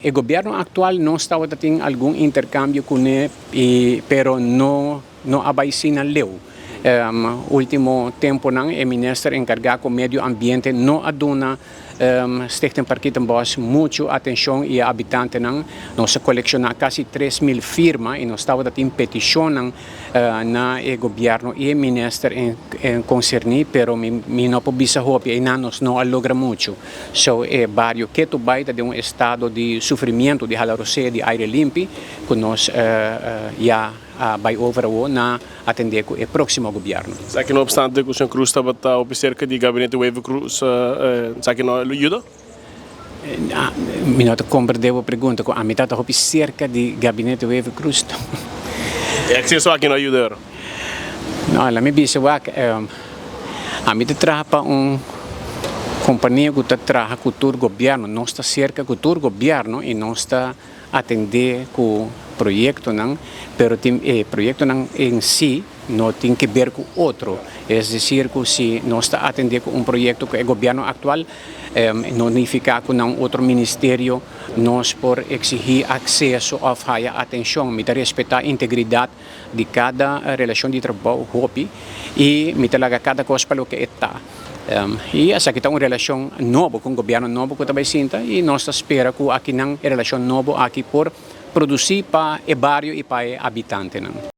E gobierno actual nos tabata tin algun intercambio cune y pero no no a bay sina leu. Ultimo temponan e minister encarga cu medio ambiente no a duna Stichting Parkietenbos mucho atencion y e habitantenan. Nos a colecciona casi 3000 firma y nos tabata tin peticionnan na e gobierno y e minister concerni, pero mi no por bisa hopi eynan nos no a logra mucho. So e bario ketu bai ta den un estado di sufrimiento di hala rosea di aire limpi cu nos ya a bai over awo na atende cu e proximo gobierno. Esaki no obstante cu señor Cruz tabata hopi cerca di gabinete Wever Croes, esaki no a yuda? Mi no ta comprende bo pregunta, cu ami tabata hopi cerca di gabinete Wever Croes. E acceso aki no a yuda ero? No, laat mi bisa wak, ami ta traha pa un compania cu ta traha cu tur gobierno. Nos ta cerca cu tur gobierno y nos ta atende cu proyectonan, pero tin e proyectonan en si no tin ke ber cu otro. Es decir cu si nos ta atende cu un proyecto cu e gobierno actual, no nifica cu na un otro ministerio nos por exigi acceso of haya atencion. Mi ta respeta integridad di kada relashon di trabou hopi i mi ta laga kada kos pa loke e ta. I esaki ta un relashon nobo ku un gobièrnu nobo ku ta bai sinta i nos ta spera ku akinan e relashon nobo aki por produsí pa e bario i pa e abitantenan.